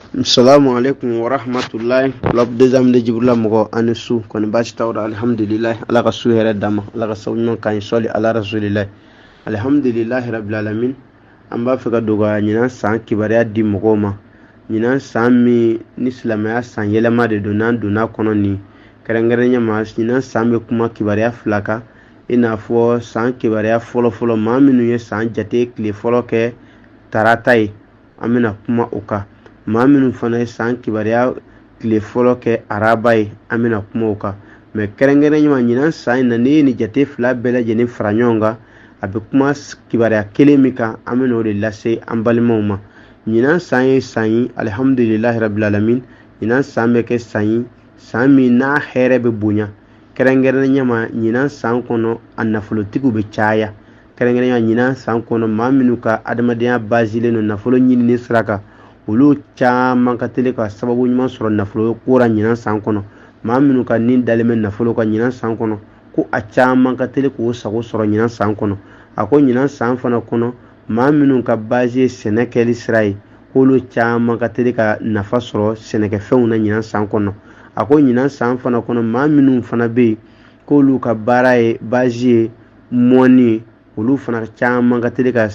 Salamu alaikum wa rahmatullahi. Club des amis de Djibrila mɔgɔ ani su kɔni baasi t'aw la. Alhamdulilayi, Ala ka su hɛrɛ d'an ma, Ala ka sabu ɲuman k'an ye. Sɔli ala rasulilayi. Alhamdulilahi rabbil alamin. An b'a fɛ ka don ka ɲinan san kibaruya di mɔgɔw ma. Ɲinan san min ni silamɛya san yɛlɛma de don, n'an donna kɔnɔ nin kɛrɛnkɛrɛnnenya ma, ɲinan san bɛ kuma kibaruya fila kan. I n'a fɔ san kibaruya fɔlɔfɔlɔ, maa minnu ye san jate tile fɔlɔ kɛ tarata ye, an bɛna kuma o kan. Maa minnu fana ye san kibaruya tile fɔlɔ kɛ araba ye, an bɛna kuma o kan. Mɛ kɛrɛnkɛrɛnnenya ma, ɲinan san in na, n'i ye nin jate fila bɛɛ lajɛlen fara ɲɔgɔn kan, a bɛ kuma kibaruya kelen min kan, an bɛna o de lase an balimaw ma. Ɲinan san ye san ye, alihamudulilahi rabil alamin, ɲinan san bɛ kɛ san ye, san min n'a hɛrɛ bɛ bonya. Kɛrɛnkɛrɛnnenya ma, ɲinan san kɔnɔ, a nafolotigiw bɛ caya. Kɛrɛnkɛrɛnnenya, ɲinan san kɔnɔ, maa minnu ka adamadenya bazilen don nafolo ɲinini sira kan, olu caman ka teli ka sababu ɲuman sɔrɔ nafolo ko ra ɲinan san kɔnɔ. Maa minnu ka nin dalen bɛ nafolo kan ɲinan san kɔnɔ, ko a caman ka teli k'o sago sɔrɔ ɲinan san kɔnɔ. A ko ɲinan san fana kɔnɔ, maa minnu ka base ye sɛnɛ kɛli sira ye, k'olu caman ka teli ka nafa sɔrɔ sɛnɛkɛfɛnw na ɲinan san kɔnɔ. A ko ɲinan san fana kɔnɔ, maa minnu fana bɛ yen k'olu ka baara ye base ye mɔni ye, olu fana caman ka teli ka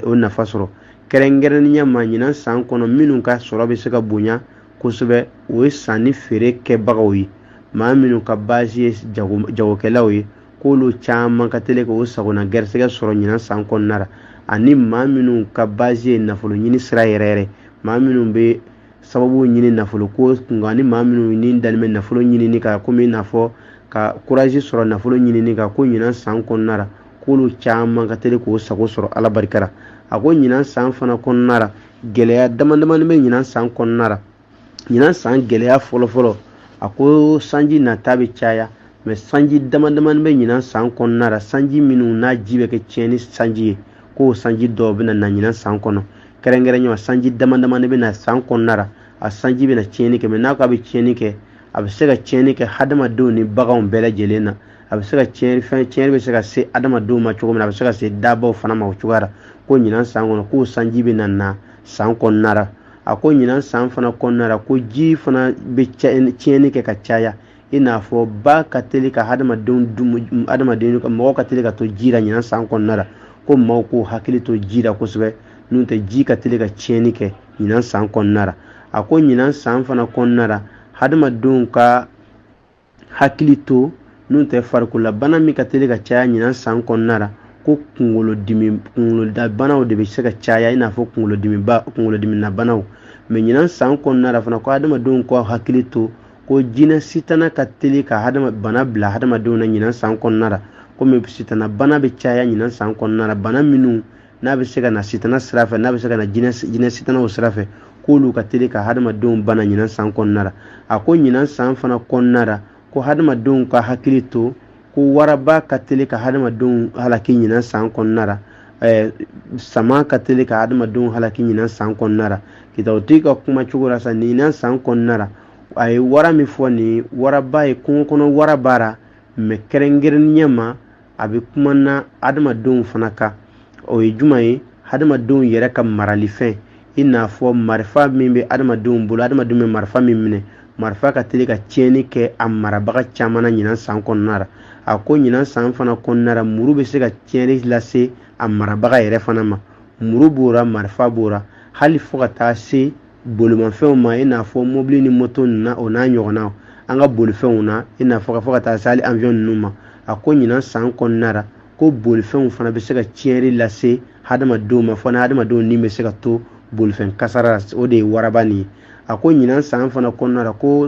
o nafa sɔrɔ. Kɛrɛnkɛrɛnnenya ma, ɲinan san kɔnɔ, minnu ka sɔrɔ bɛ se ka bonya kosɛbɛ, o ye sanni feere kɛbagaw ye. Maa minnu ka base ye jagokɛlaw ye, k'olu caman ka teli k'o sagona gɛrɛsɛgɛ sɔrɔ ɲinan san kɔnɔna la. Ani maa minnu ka base ye nafolo ɲini sira yɛrɛ yɛrɛ, maa minnu bɛ sababu ɲini nafolo ko kunkan, ni maa minnu ni dalen bɛ nafolo ɲinini kan, komi i n'a fɔ ka courage sɔrɔ nafolo ɲinini kan, ko ɲinan san kɔnɔna la, k'olu caman ka teli k'o sago sɔrɔ Ala barika la. A ko ɲinan san fana kɔnɔna la, gɛlɛya dama damani bɛ ɲinan san kɔnɔna la. Ɲinan san gɛlɛya fɔlɔfɔlɔ, a ko sanji nata bɛ caya, mɛ sanji dama damani bɛ ɲinan san kɔnɔna la, sanji minnu n'a ji bɛ kɛ tiɲɛni sanji ye, k'o sanji dɔw bɛna na ɲinan san kɔnɔ. Kɛrɛnkɛrɛnnenya, sanji dama damani bɛ na san kɔnɔna la, a sanji bɛna tiɲɛni kɛ. Mɛ n'a ko a bɛ tiɲɛni kɛ, a bɛ se ka tiɲɛni kɛ hadamadenw ni baganw bɛɛ lajɛlen na. A bɛ se ka tiɲɛni fɛn, tiɲɛni bɛ se ka se hadamadenw ma cogo min na, a bɛ se ka se dabaw fana ma o cogoya la. Ko ɲinan san kɔnɔ, k'o sanji bɛ na na san kɔnɔna la. A ko ɲinan san fana kɔnɔna la, ko ji fana bɛ tiɲɛni kɛ ka caya, i n'a fɔ ba ka teli ka hadamadenw dun, hadamaden mɔgɔ ka teli ka to ji la ɲinan san kɔnɔna la, ko maaw k'u hakili to ji la kosɛbɛ, n'o tɛ ji ka teli ka tiɲɛni kɛ ɲinan san kɔnɔna la. A ko ɲinan san fana kɔnɔna la, hadamadenw ka hakili to, n'o tɛ farikololabana min ka teli ka caya ɲinan san kɔnɔna la, ko kunkolodimi, kunkolodabanaw de bɛ se ka caya, i n'a fɔ kunkolodimiba, kunkolodiminabanaw. Mɛ ɲinan san kɔnɔna la fana, ko hadamadenw ka hakili to, ko jinɛ sitana ka teli ka hadama bana bila hadamadenw na ɲinan san kɔnɔna la, komi sitana bana bɛ caya ɲinan san kɔnɔna la. Bana minnu n'a bɛ se ka na sitana sira fɛ, n'a bɛ se ka na jinɛ sitanaw sira fɛ, k'olu ka teli ka hadamadenw bana ɲinan san kɔnɔna la. A ko ɲinan san fana kɔnɔna la, ko hadamadenw ka hakili to, ko waraba ka teli ka hadamadenw halaki ɲinan san kɔnɔna la, sama ka teli ka hadamadenw halaki ɲinan san kɔnɔna la. Kitabutigi ka kuma cogo la sa, ɲinan san kɔnɔna la, a ye wara min fɔ nin, waraba ye kungo kɔnɔ wara b'a la, mɛ kɛrɛnkɛrɛnnenya ma, a bɛ kuma na adamadenw fana kan. O ye jumɛn ye? Hadamadenw yɛrɛ ka maralifɛn, i n'a fɔ marifa min bɛ adamadenw bolo, adamadenw bɛ marifa min minɛ, marifa ka teli ka tiɲɛni kɛ a marabaga caman na ɲinan san kɔnɔna la. A ko ɲinan san fana kɔnɔna la, muru bɛ se ka tiɲɛni lase a marabaga yɛrɛ fana ma. Muru b'o la, marifa b'o la, hali fo ka taa se bolimafɛnw ma, i n'a fɔ mobili ni moto ninnu o n'a ɲɔgɔnnaw, an ka bolifɛnw na, i n'a fɔ fo ka taa se hali avion ninnu ma. A ko ɲinan san kɔnɔna la, ko bolifɛnw fana bɛ se ka tiɲɛni lase hadamadenw ma, fo ni hadamadenw ni bɛ se ka to bolifɛn kasara la, o de ye waraba nin ye. A ko ɲinan san fana kɔnɔna la, ko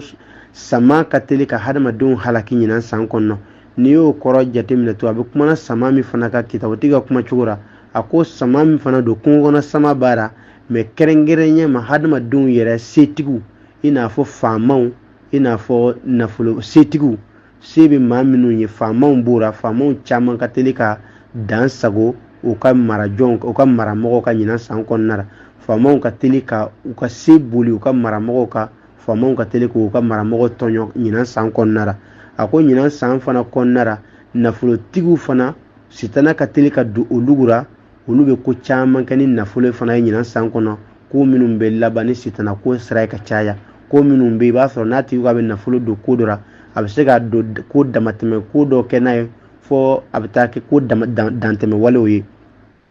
sama ka teli ka hadamadenw halaki ɲinan san kɔnɔna. N'i y'o kɔrɔ jateminɛ to, a bɛ kumana sama min fana kan, kitabutigi ka kuma cogo la, a ko sama min fana don, kungo kɔnɔ sama b'a la, mɛ kɛrɛnkɛrɛnnenya ma, hadamadenw yɛrɛ setigiw, i n'a fɔ faamaw, i n'a fɔ nafolo setigiw, se bɛ maa minnu ye, faamaw b'o la. Faamaw caman ka teli ka dan sago u ka marajɔnw, u ka maramɔgɔw ka ɲinan san kɔnɔna la. Faamaw ka teli ka u ka se boli u ka maramɔgɔw kan, faamaw ka teli k'u ka maramɔgɔw tɔɲɔ ɲinan san kɔnɔna la. A ko ɲinan san fana kɔnɔna la, nafolotigiw fana, sitana ka teli ka don olu la, olu bɛ ko caman kɛ ni nafolo fana ye ɲinan san kɔnɔ. Ko minnu bɛ laban ni sitana ko sira ye ka caya, ko minnu bɛ i b'a sɔrɔ n'a tigi ko a bɛ nafolo don ko dɔ la, a bɛ se ka don ko damatɛmɛ ko dɔ kɛ n'a ye fɔ a bɛ taa kɛ ko dantɛmɛ walew ye.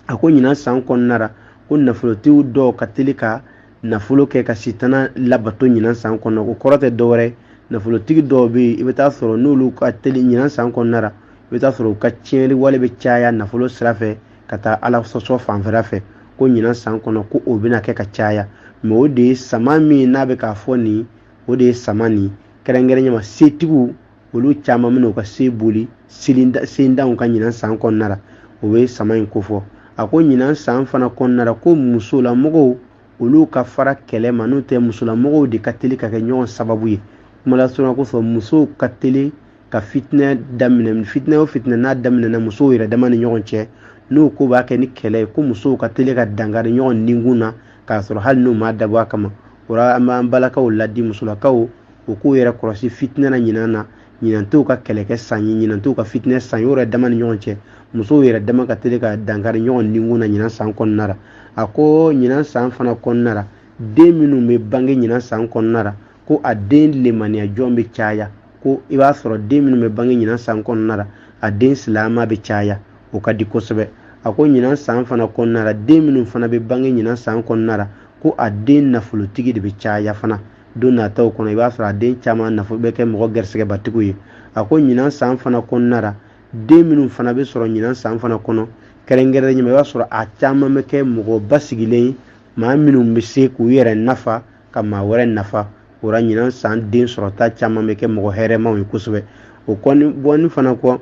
A ko ɲinan san kɔnɔna la, ko nafolotigiw dɔw ka teli ka nafolo kɛ ka sitana labato ɲinan san kɔnɔ. O kɔrɔ tɛ dɔwɛrɛ, nafolotigi dɔw bɛ yen, i bɛ taa sɔrɔ n'olu ka teli ɲinan san kɔnɔna la, i bɛ taa sɔrɔ u ka tiɲɛli wale bɛ caya nafolo sira fɛ ka taa Ala sɔsɔ fanfɛla fɛ. Ko ɲinan san kɔnɔ, ko o bɛna kɛ ka caya. Mɛ o de ye sama min n'a bɛ k'a fɔ nin, o de ye sama nin kɛrɛnkɛrɛnya ma. Setigiw olu caman bɛna u ka se boli sendanw ka ɲinan san kɔnɔna la, o bɛ sama in kofɔ. A ko ɲinan san fana kɔnɔna la, ko musolamɔgɔw olu ka fara kɛlɛ ma, n'o tɛ musolamɔgɔw de ka teli ka kɛ ɲɔgɔn sababu ye. Kuma lasurunya kosɔn, musow ka teli ka fitinɛ daminɛ. Fitinɛ o fitinɛ n'a daminɛna musow yɛrɛ dama ni ɲɔgɔn cɛ, n'o ko b'a kɛ ni kɛlɛ ye, ko musow ka teli ka dankari ɲɔgɔn ninkun na, k'a sɔrɔ hali n'u m'a dabɔ a kama. O la, an b'an balakaw ladi, musolakaw, u k'u yɛrɛ kɔlɔsi fitinɛ na ɲinan na. Ɲinan t'u ka kɛlɛkɛ san ye, ɲinan t'u ka fitinɛ san ye o yɛrɛ dama ni ɲɔgɔn cɛ. Musow yɛrɛ dama ka teli ka dankari ɲɔgɔn ninkun na ɲinan san kɔnɔna la. A ko ɲinan san fana kɔnɔna la, den minnu bɛ bange ɲinan san kɔnɔna la, ko a den lemaniya jɔn bɛ caya. Ko i b'a sɔrɔ den minnu bɛ bange ɲinan san kɔnɔna la, a den silama bɛ caya, o ka di kosɛbɛ. A ko ɲinan san fana kɔnɔna la, den minnu fana bɛ bange ɲinan san kɔnɔna la, ko a den nafolotigi de bɛ caya fana don nataw kɔnɔ. I b'a sɔrɔ a den caman nafolo bɛ kɛ mɔgɔ gɛrɛsɛgɛbatigiw ye. A ko ɲinan san fana kɔnɔna la, den minnu fana bɛ sɔrɔ ɲinan san fana kɔnɔ, kɛrɛnkɛrɛnnenya i b'a sɔrɔ a caman bɛ kɛ mɔgɔ basigilen ye, maa minnu bɛ se k'u yɛrɛ nafa ka maa wɛrɛ nafa. O la, ɲinan san den sɔrɔta caman bɛ kɛ mɔgɔ hɛrɛmaw ye kosɛbɛ. O kɔni bɔnni fana kɔ,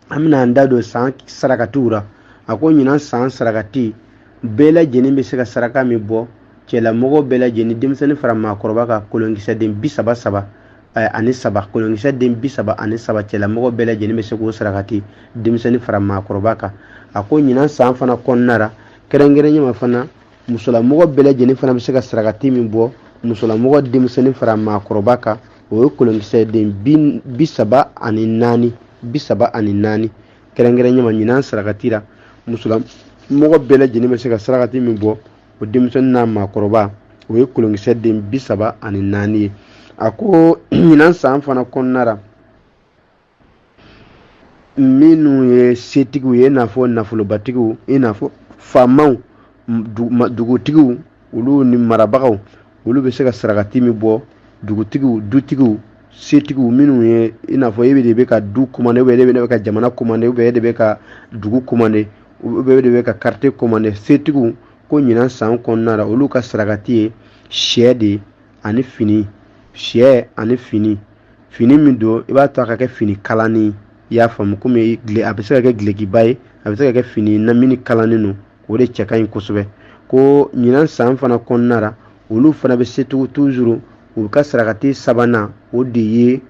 an bɛna an da don san sarakatiw la. A ko ɲinan san sarakati, bɛɛ lajɛlen bɛ se ka saraka min bɔ, cɛlamɔgɔ bɛɛ lajɛlen, denmisɛnnin fara maakɔrɔba kan, kolonkisɛ den bi saba saba ani saba, kolonkisɛ den 33, cɛlamɔgɔ bɛɛ lajɛlen bɛ se k'o sarakati, denmisɛnnin fara maakɔrɔba kan. A ko ɲinan san fana kɔnɔna la, kɛrɛnkɛrɛnnenya ma fana, musolamɔgɔ bɛɛ lajɛlen fana bɛ se ka sarakati min bɔ, musolamɔgɔ, denmisɛnnin fara maakɔrɔba kan, o ye kolonkisɛ den 34, 34. Kɛrɛnkɛrɛnnenya ma, ɲinan sarakati la, musolamɔgɔ bɛɛ lajɛlen bɛ se ka sarakati min bɔ, o denmisɛnnin n'a maakɔrɔba, o ye kolonkisɛ den 34 ye. A ko ɲinan san fana kɔnɔna la, minnu ye setigiw ye, i n'a fɔ nafolobatigiw, i n'a fɔ faamaw, dugutigiw, olu ni marabagaw, olu bɛ se ka sarakati min bɔ, dugutigiw, dutigiw, setigiw minnu ye, i n'a fɔ e de bɛ ka du commandé, ou bien e de bɛ ka jamana commandé, ou bien e de bɛ ka dugu commandé, ou bien e de bɛ ka quartier commandé, setigiw, ko ɲinan san kɔnɔna la, olu ka sarakati ye sɛ de ye ani fini. Sɛ ani fini. Fini min don, i b'a to a ka kɛ fini kalannen, i y'a faamu, komi a bɛ se ka kɛ gilekiba ye, a bɛ se ka kɛ fini na min kalannen don, o de cɛ ka ɲi kosɛbɛ. Ko ɲinan san fana kɔnɔna la, olu fana bɛ se toujours, u ka sarakati sabanan, o de ye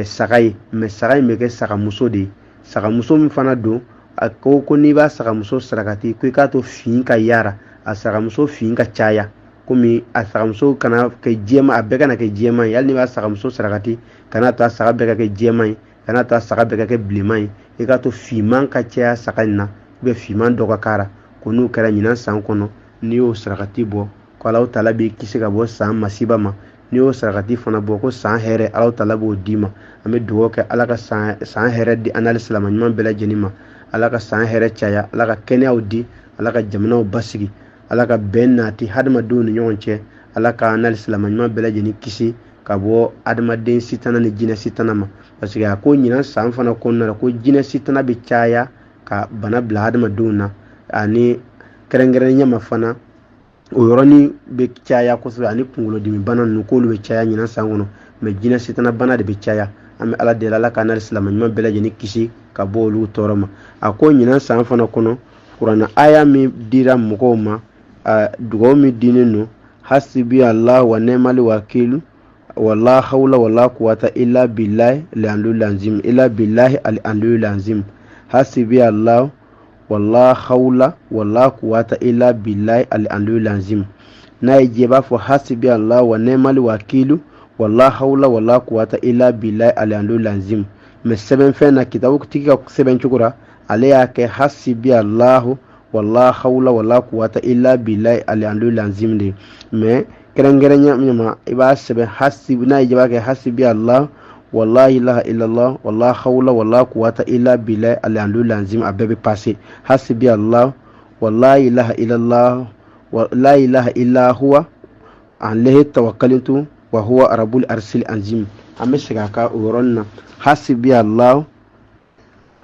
saga ye. Mɛ saga in bɛ kɛ sagamuso de ye. Sagamuso min fana don, a ko n'i b'a sagamuso sarakati, ko i k'a to fin ka yara, a sagamuso fin ka caya, komi a sagamuso kana kɛ jɛman, a bɛɛ kana kɛ jɛman ye. Hali n'i b'a sagamuso sarakati, kana to a saga bɛɛ ka kɛ jɛman ye, kana to a saga bɛɛ ka kɛ bilenman ye. I k'a to finman ka caya saga in na, ou finman dɔ ka k'a la. Ko n'o kɛra ɲinan san kɔnɔ, n'i y'o sarakati bɔ, ko Alahu taala b'i kisi ka bɔ san masiba ma. N'i y'o sarakati fana bɔ, ko san hɛrɛ, Alahu taala b'o d'i ma. An bɛ dugawu kɛ, Ala ka san hɛrɛ di an n'ale silama ɲuman bɛɛ lajɛlen ma. Ala ka san hɛrɛ caya, Ala ka kɛnɛyaw di, Ala ka jamanaw basigi, Ala ka bɛn nati hadamadenw ni ɲɔgɔn cɛ. Ala ka an n'ale silama ɲuman bɛɛ lajɛlen kisi ka bɔ adamaden sitana ni jinɛ sitana ma, parce que a ko ɲinan san fana kɔnɔna la, ko jinɛ sitana bɛ caya ka bana bila hadamadenw na, ani kɛrɛnkɛrɛnnenya ma fana, o yɔrɔnin bɛ caya kosɛbɛ, ani kunkolodimi bana ninnu, k'olu bɛ caya ɲinan san kɔnɔ. Mɛ jinɛ sitana bana de bɛ caya. An bɛ Ala deli, Ala k'an n'ale silama ɲuman bɛɛ lajɛlen kisi ka bɔ olu tɔɔrɔ ma. A ko ɲinan san fana kɔnɔ, kuranna aya min dira mɔgɔw ma, dugawu min dinnen don, hasibi Allah wa nɛmali wakilu wala hawla wala quwata illa billahi al-aliyyil azim, illa billahi al-aliyyil azim. Hasibi Allah wala hawla wala quwata illa billahi al-aliyyil azim. N'a ye jɛ, b'a fɔ hasibi Allah wa nɛmali wakilu wala hawla wala quwata illa billahi al-aliyyil azim. Mɛ sɛbɛnfɛn na, kitabu tigi ka sɛbɛn cogo la, ale y'a kɛ hasibi Allahu Wala hawla wala quwata illa billahi al-aliyyil azim de. Mais kɛrɛnkɛrɛnya ma, i b'a sɛbɛn hasibi, n'a y'i b'a kɛ hasibi Allah wala ilaha illallah wala hawla wala quwata illa billahi al-aliyyil azim, a bɛɛ bɛ passer. Hasibi Allah wala ilaha illallah wa la ilaha illa huwa alayhi tawakkaltu wa huwa rabbul arsil azim. An bɛ segin a kan o yɔrɔnin na. Hasibi Allah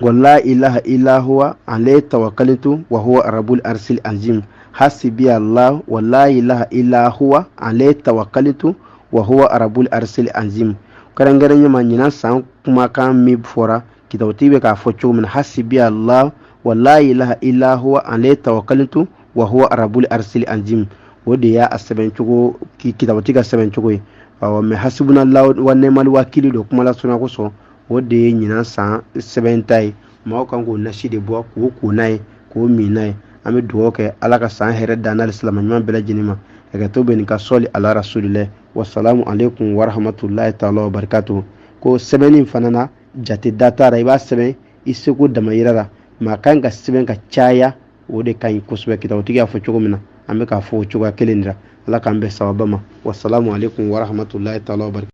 wala ilaha illa huwa alayhi tawakkaltu wa huwa rabbul arsil azim. Hasibi Allah wala ilaha illa huwa alayhi tawakkaltu wa huwa rabbul arsil azim. Kɛrɛnkɛrɛnya ma, ɲinan san kumakan min fɔra, kitabutigi bɛ k'a fɔ cogo min na, hasibi Allah wala ilaha illa huwa alayhi tawakkaltu wa huwa rabbul arsil azim, o de y'a sɛbɛn cogo, kitabutigi ka sɛbɛn cogo ye. Awɔ, mais hasibunallahu wa ni'mal wakili don kuma lasurunya kosɔn, o de ye ɲinan san sɛbɛn ta ye. Maaw kan k'o nasi de bɔ k'o ko n'a ye, k'o min n'a ye. An bɛ dugawu kɛ, Ala ka san hɛrɛ dan n'ale silama ɲuman bɛɛ lajɛlen ma. Hakɛto bɛ nin ka sɔli ala rasulillah. Wasalamu aleykum warahmatulahi taala wa barakatuhu. Ko sɛbɛnni fana na, jate da t'a la, i b'a sɛbɛn i seko damayira la. Maa kan ka sɛbɛn ka caya, o de ka ɲi kosɛbɛ. Kitabutigi y'a fɔ cogo min na, an bɛ k'a fɔ o cogoya kelen de la. Ala k'an bɛn sawaba ma. Wasalamu aleykum warahmatulahi taala wa barakatuhu.